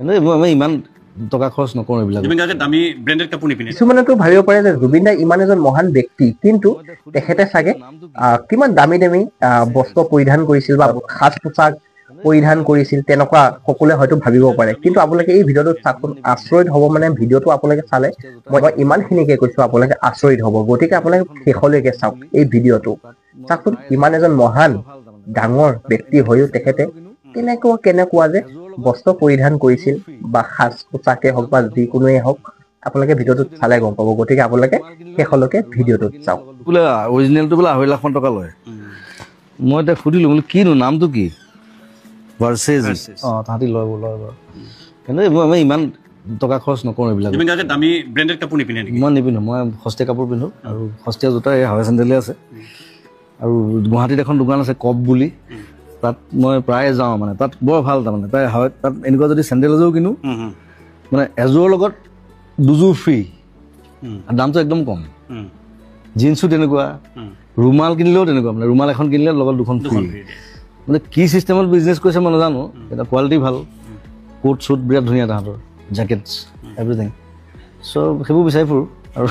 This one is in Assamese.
কিন্তু মই ইমান টকা খৰচ নকৰোঁ এইবিলাক। জুবিন গাৰ্গে দামী ব্ৰেণ্ডেড কাপোৰ নিপিন্ধে। কিছুমানেতো ভাবিব পাৰে যে জুবিন দা ইমান এজন মহান ব্যক্তি, কিন্তু তেখেতে চাগে কিমান দামী দামী বস্ত্ৰ পৰিধান কৰিছিল বা সাজ পোছাক পৰিধান কৰিছিল, তেনেকুৱা সকলোৱে হয়তো ভাবিব পাৰে। কিন্তু আপোনালোকে এই ভিডিঅ'টোত চাওকচোন, আচৰিত হ'ব। মানে ভিডিঅ'টো আপোনালোকে চালে, মই ইমানখিনিকে কৈছো, আপোনালোকে আচৰিত হ'ব। গতিকে আপোনালোকে শেষলৈকে চাওক এই ভিডিঅ'টো। চাওকচোন, ইমান এজন মহান ডাঙৰ ব্যক্তি হৈও তেখেতে কেনেকুৱা কেনেকুৱা যে বস্ত্ৰ পৰিধান কৰিছিল বা সাজ পোছাকে হওক বা যিকোনোৱে হওক, আপোনালোকে ভিডিঅ'টোত চালে গম পাব। গতিকে আপোনালোকে শেষলৈকে ভিডিঅ'টোত চাওক। বোলে অৰিজিনেলটো বোলে 2.5 লাখমান টকা লয়। মই এতিয়া সুধিলোঁ, বোলো কিনো নামটো কি? ভাৰ্চেজ। অঁ, তাহাঁতি লয় লয় বাৰু, কিন্তু মই ইমান টকা খৰচ নকৰোঁ এইবিলাক। জুবিন গাৰ্গে দামী ব্ৰেণ্ডেড কাপোৰ নিপিন্ধে নেকি? মই নিপিন্ধো, মই সস্তীয়া কাপোৰ পিন্ধো আৰু সস্তীয়া জোতা, এই হাৱাই চেণ্ডেলে আছে। আৰু গুৱাহাটীত এখন দোকান আছে কপ বুলি, তাত মই প্ৰায়ে যাওঁ। মানে তাত বৰ ভাল, তাৰমানে তাই হাৱাই তাত এনেকুৱা যদি চেণ্ডেল এযোৰ কিনো, মানে এযোৰৰ লগত দুযোৰ ফ্ৰী আৰু দামটো একদম কম। জিন্সো তেনেকুৱা, ৰুমাল কিনিলেও তেনেকুৱা, মানে ৰুমাল এখন কিনিলে লগত দুখন ফ্ৰী। মানে কি চিষ্টেমত বিজনেছ কৰিছে মই নাজানো, কিন্তু কোৱালিটি ভাল, কোট চুট বিৰাট ধুনীয়া তাহাঁতৰ, জেকেটছ, এভৰিথিং। চ' সেইবোৰ বিচাৰি ফুৰোঁ আৰু